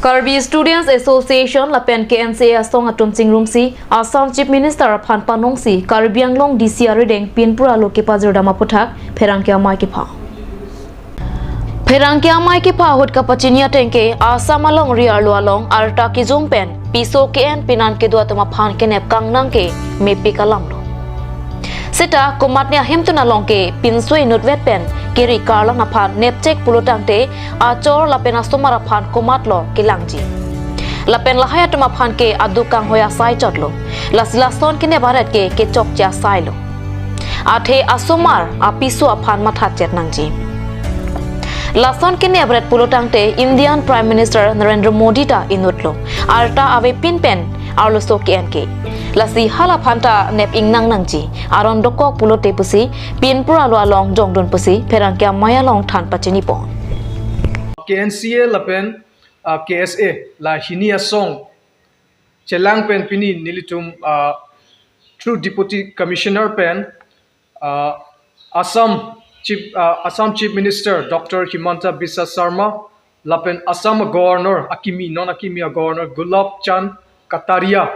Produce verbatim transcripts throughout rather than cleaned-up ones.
Karbi Students Association lapen K N C A asong atum chingrumsi Assam Chief Minister aphan panongsi Karbi Anglong D C arideng pinpura lo kepajir dam aphuthak pherangke amei kepha. Pherangke amei kepha ahut kapachini ateng ke Assam alongri arlo along arta kejung pen piso ke-en pinan kedo atum aphan kenep kangnang ke mepik alam lo. Seta komatne ahemtun along ke pinso inutvet pen keri karlang aphan nepchek pulotangte achor lapen asomar aphan komatlo kelangji. Lapen lahai atum aphan ke aduk kanghoi asai chotlo. Lasi lason kenep aret ke kechokche asai lo. Athe asomar apiso aphan mathatchet nangji. Lason kenep aret pulotangte Indian Prime Minister Narendra Modi ta inutlo. Arta avepin pen arloso ke-en ke. Lasi hala aphanta nep ingnang nangji. Aron dokok pulote pusi pinpura lo along jongdun pusi pherangke amei along than pachinipon. K N C A lapen, ah, K S A la hini asong chelang pen pini nelitum, ah, through Deputy Commissioner pen, ah, Assam Chief, ah, Assam Chief Minister Doctor Himanta Biswa Sarma lapen Assam Governor akimi, non akimi a Governor Gulab Chand Kataria,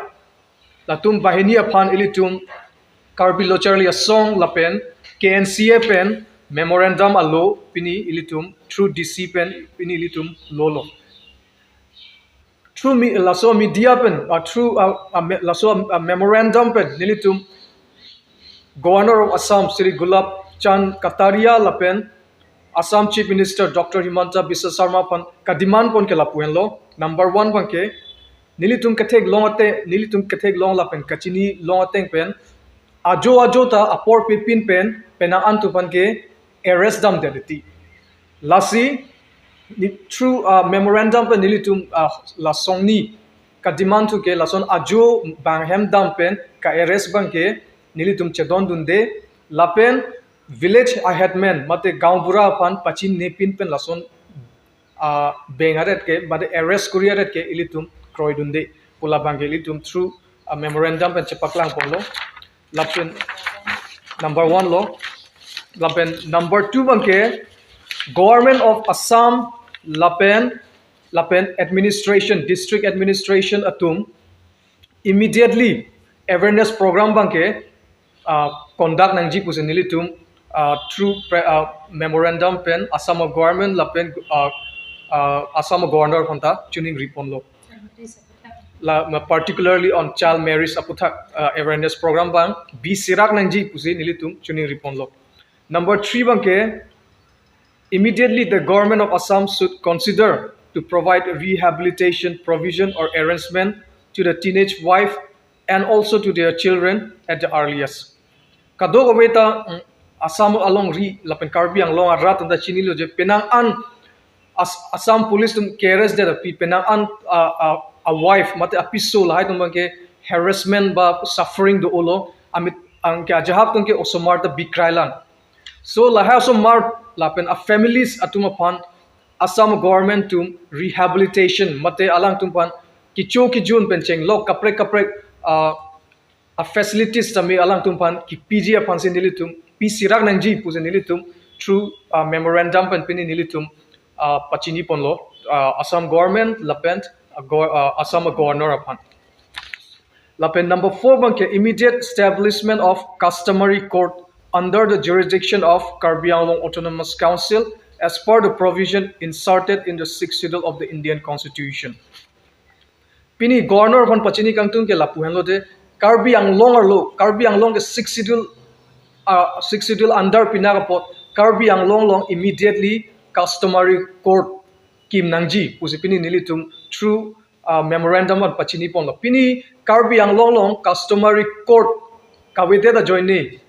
latum banghini aphan ilitum Karbi Lo Charli Asong lapen K N C A pen memorandum alo pini ilitum through D C pen pini ilitum lolo. Through me, laso media pen, uh, through, uh, uh, me, laso, uh, memorandum pen nelitum Governor of Assam Shri Gulab Chand Kataria lapen Assam Chief Minister Doctor Himanta Biswa Sarma aphan kademand pon ke lapu henlo. Number one abang ke, nelitum ketheklong ate, nelitum ketheklong lapen kachinilong ateng pen ajo ajo ta apor pepin pen penang an atum aphan ke arrest damdet titi. Lasi ni, through, ah, memorandum pen nelitum, ah, lasongni kademand thu ke lason ajo bang hem dam pen ka-arrest abang ke nelitum chedondunde lapen village aheadman mate gaonbura aphan pachinepin pen lason, ah, beng aret ke mate arrest kori aret ke ilitum kroidunde pu labang ke ilitum through, ah, memorandum pen chepaklangponlo. Lapen number one lo. Lapen number two abang ke Government of Assam lapen, lapen administration, district administration atum immediately awareness program abang ke, ah, conduct nangji pusi nelitum, ah, through pre, ah, memorandum pen Assam Government lapen, ah, ah, Assam Governor aphanta chiningripon lo. La, ma, particularly on child marriage aphuthak, uh, awareness program abang bi sirak nangji pusi nelitum chiningripon lo. Number three abang ke, immediately the government of Assam should consider to provide rehabilitation provision or arrangement to the teenage wife and also to their children at the earliest. Kadokave ta, mm, Assam alongri lapen Karbi Anglong arat atum ta chinilo je penang an As-, Assam Police atum ke-arrest det api penang an, ah, ah, a wife mate apiso lahai atum abang ke harassment ba suffering dolo, amit anke ajahak atum ke osomar ta bikrailang. So lahai osomar lapen a families atum aphan Assam government atum rehabilitation mate alangtum aphan kecho kejun pen chenglok kaprek kaprek, ah, a facilities tame alangtum aphan kipiji aphansi nelitum pi sirak nangji pusi nelitum through, uh, memorandum pen pini nelitum, uh, pachiniponlo, uh, Assam government lapen, uh, go-, uh, Assam governor aphan. Lapen number four abang ke immediate establishment of customary court under the jurisdiction of Karbi Anglong Autonomous Council as per the provision inserted in the Sixth Schedule of the Indian Constitution. Pini governor aphan pachini kangtung ke lapu henlo de Karbi Anglong arlo, Karbi Anglong ke Sixth Schedule, ah, Sixth Schedule under pinak apot Karbi Anglong along immediately customary court kim nangji pusi pini nelitum through, ah, memorandum an pachiniponlo. Pini Karbi Anglong along customary court kavedet ajoine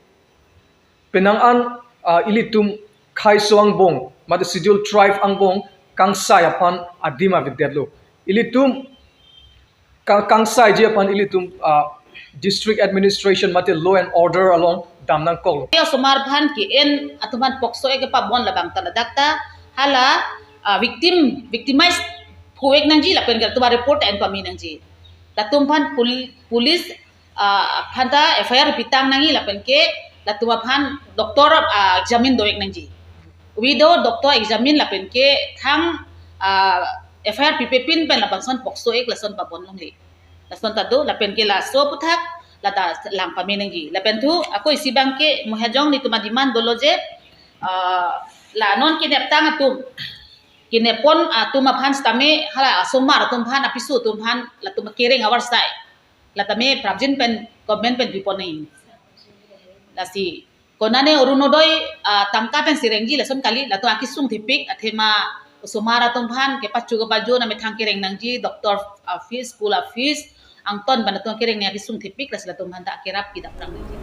penang an, ah, ilitum khaiso angbong mate schedule tribe angbong kangsai aphan adim avedetlo. Ilitum ka-, kangsaiji aphan ilitum, ah, district administration mate law and order along dam nangkoklo. Osomar aphan ke-en atum aphan POCSO Act kepabon labang ta ladak ta hala, ah, victim, victimize phuek nangji lapen ke latum aphan report en pame nangji. Latum aphan pol-, police, ah, aphanta F I R pitang nangji lapen ke latum aphan doctor, ah, examine dovek nangji. Without doctor examine lapen ke thang, ah, F I R pipe pin pen labangson POCSO Act lason pabon longle. Lason ta do, lapen ke laso aphuthak lata lang pame nangji. Lapen thu ako isi abang ke Mohejong netum ademand dolo je, ah, la non kenep tang atum, kenep pon atum aphan sitame hala asomar atum aphan, apiso atum aphan latum kereng avarsai. La tame prapjin pen government pen pipon nangji. Lasi konane Orunodoi, ah, tangka pen si rengji lason kali, latum akesung thepik, athema osomar atum aphan kepacho kepajo na methang kereng nangji, doctor, ah, fees, school, ah, fees, angton pen latum kereng nangji akesung thepik, lasi latum aphan ta akerap kedam rang nangji.